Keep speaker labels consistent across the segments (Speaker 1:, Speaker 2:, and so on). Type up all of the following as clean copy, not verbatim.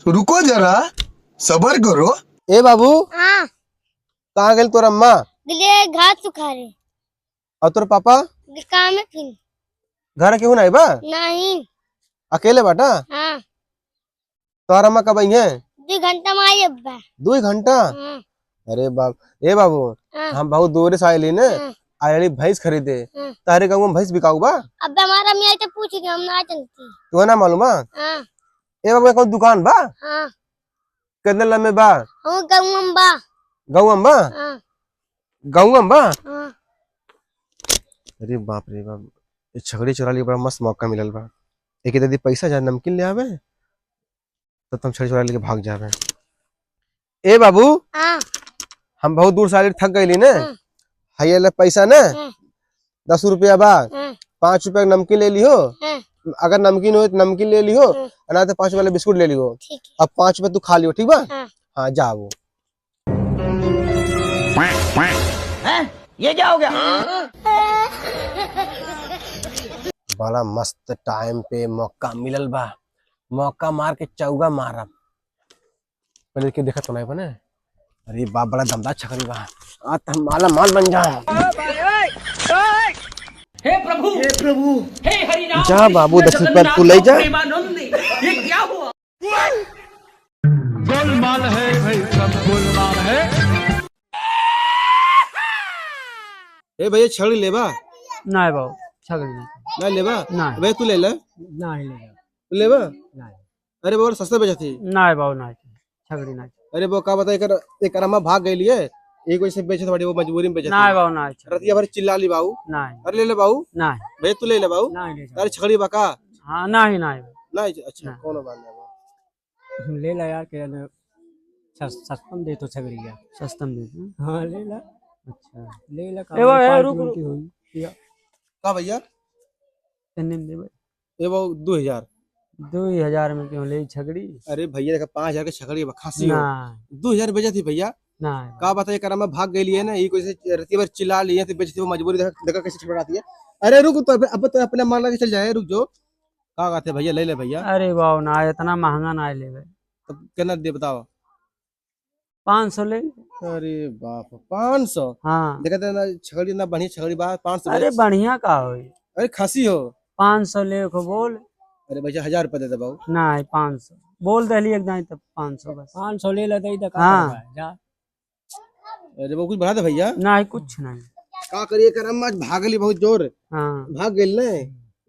Speaker 1: रुको जरा, सबर करो।
Speaker 2: ए बाबू,
Speaker 3: हाँ।
Speaker 2: कहाँ गेल तोर अम्मा?
Speaker 3: गेले घास सुखा रहे।
Speaker 2: और तोर पापा?
Speaker 3: काम है फिर।
Speaker 2: घर केहू नहीं बा?
Speaker 3: नहीं।
Speaker 2: अकेले बाटा?
Speaker 3: हाँ।
Speaker 2: तोहर अम्मा कब आई है?
Speaker 3: 2 घंटा में आई अब्बा।
Speaker 2: 2 घंटा?
Speaker 3: हाँ।
Speaker 2: अरे बाप, ए बाबू,
Speaker 3: हाँ।
Speaker 2: हम बहुत दूर से आये ने,
Speaker 3: हाँ।
Speaker 2: आये भैंस खरीदे,
Speaker 3: हाँ।
Speaker 2: तारे गाँव में भैंस बिकाऊ बा?
Speaker 3: अब्बा हमारा मियाँ तो पूछ के हम ना चलती।
Speaker 2: तू ना मालूम बा?
Speaker 3: हाँ।
Speaker 2: ए बाबू, कौन दुकान बा?
Speaker 3: हाँ।
Speaker 2: कितने लंबे बा?
Speaker 3: हम गाँव बा।
Speaker 2: गाँव बा?
Speaker 3: हाँ।
Speaker 2: गाँव बा?
Speaker 3: हाँ।
Speaker 2: अरे बाप रे बाप, ये छगड़ी चुरा लिए बड़ा मस्त मौका मिलल बा। एक दे पैसा जा नमकीन ले आवे तब तुम छड़ी चुरा लेके भाग जावे। ए बाबू,
Speaker 3: हाँ।
Speaker 2: हम बहुत दूर से आये थक गईली ने,
Speaker 3: हाँ।
Speaker 2: हई ले पैसा ने,
Speaker 3: हाँ।
Speaker 2: 10 रुपया बा,
Speaker 3: हाँ।
Speaker 2: 5 रुपया नमकीन ले लिहो,
Speaker 3: हाँ।
Speaker 2: अगर नमकीन हो तो नमकीन ले लिहो,
Speaker 3: हाँ।
Speaker 2: ना तो 5 वाले बिस्कुट ले लिहो।
Speaker 3: ठीक है।
Speaker 2: अब 5 रुपया तू खा लियो, ठीक बा?
Speaker 3: हाँ।
Speaker 2: हाँ जा वो।
Speaker 4: ये क्या हो गया?
Speaker 2: बड़ा मस्त टाइम पे मौका मिलल बा, मौका मार के चौगा मारब। पहले के देखा तो नहीं बने। अरे बाप, बड़ा दमदार छकरी बा, आज तो हम माला माल बन जाए।
Speaker 4: हे प्रभु, हे प्रभु, हे हरि राम,
Speaker 2: जा बाबू, 10 रुपया तू ले जा।
Speaker 4: प्रेमानंद, ये क्या हुआ?
Speaker 5: गोलमाल है भाई, सब गोलमाल है।
Speaker 2: ए भैया, छड़ी लेबा?
Speaker 6: नहीं बाबू, छगड़ी नहीं।
Speaker 2: ना लेबा?
Speaker 6: नहीं।
Speaker 2: भैया तू ले ले।
Speaker 6: नहीं ले।
Speaker 2: तू लेबा?
Speaker 6: नहीं।
Speaker 2: अरे बाबू, सस्ता बेचती।
Speaker 6: नहीं बाबू, नहीं, छगड़ी नहीं।
Speaker 2: अरे बाबू, का बता, एक अम्मा भाग गई लिए, एक वजह से बेचत बड़ी, वो मजबूरी में बेचत।
Speaker 6: नहीं बाबू, नहीं।
Speaker 2: रतिया भर चिल्ला ली बाबू।
Speaker 6: नहीं।
Speaker 2: अरे ले ले बाबू।
Speaker 6: नहीं।
Speaker 2: भैया तू ले ले बाबू।
Speaker 6: नहीं ले।
Speaker 2: अरे छगड़ी बका।
Speaker 6: हाँ, नहीं, नहीं।
Speaker 2: नहीं, अच्छा,
Speaker 6: नहीं।
Speaker 2: कोनो बात नहीं।
Speaker 7: ले ला यार, के सस्ता में दे तो छगड़ी का।
Speaker 6: सस्ता में दे दो।
Speaker 7: हाँ ले ला।
Speaker 6: अच्छा
Speaker 7: ले ला।
Speaker 6: ए बाबू, ए, रुक, रुक।
Speaker 7: हुई।
Speaker 2: का भैया?
Speaker 6: कितने में देबे?
Speaker 2: ए बाबू, 2000।
Speaker 6: 2000 में क्यों ले छगड़ी?
Speaker 2: अरे भैया, देखा 5000 के छगड़ी बा, खांसी हो।
Speaker 6: नहीं।
Speaker 2: 2000 बेचत थी भैया।
Speaker 6: नहीं।
Speaker 2: का बताइए, करमा भाग गई है ना, ये कोई से रतिया भर चिल्ला लिए थे, बेचती वो मजबूरी, देखा देखा कैसे छड़ाती है। अरे रुक तो, अब तो अपने मान लगे चल जाए, रुक जो। का कहते भैया, ले ले भैया।
Speaker 6: अरे बाबू, ना इतना महंगा ना लेबे।
Speaker 2: तब केना दे बताओ?
Speaker 6: 500 ले।
Speaker 2: अरे बाप, 500?
Speaker 6: हाँ।
Speaker 2: देखा ना छगड़ी ना बढ़िया छगड़ी बा, 500।
Speaker 6: अरे बढ़िया का होई?
Speaker 2: अरे खांसी हो।
Speaker 6: 500 ले को बोल।
Speaker 2: अरे भैया, 1000 रुपया दे दे बाबू।
Speaker 6: नहीं, 500 बोल दहली एकदम, तब 500 बस।
Speaker 7: 500 ले लेते ही तो का
Speaker 6: हाँ।
Speaker 7: करबा, जा।
Speaker 2: अरे बाबू, कुछ बढ़ा दे भैया।
Speaker 6: नहीं, कुछ नहीं।
Speaker 2: का करिए, करम आज भागली बहुत जोर।
Speaker 6: हाँ।
Speaker 2: भाग गेल ने,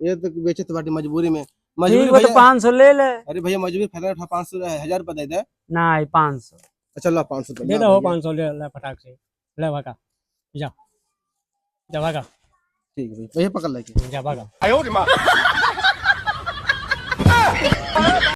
Speaker 2: ये तो बेचत बाटी मजबूरी में। मजबूरी
Speaker 6: ठीक बा तो
Speaker 2: भैया।
Speaker 6: 500 ले ले।
Speaker 2: अरे भैया, मजबूरी फायदा उठा, 500 1000 रुपया दे दे।
Speaker 6: नहीं, 500।
Speaker 2: अच्छा ला 500
Speaker 7: दे
Speaker 2: ला
Speaker 7: दो
Speaker 2: भैया।
Speaker 7: 500 ले ले फटाक से, ले भागा, जा जा भागा।
Speaker 2: ठीक है भैया, भैया पकड़ लेके
Speaker 7: जा भागा।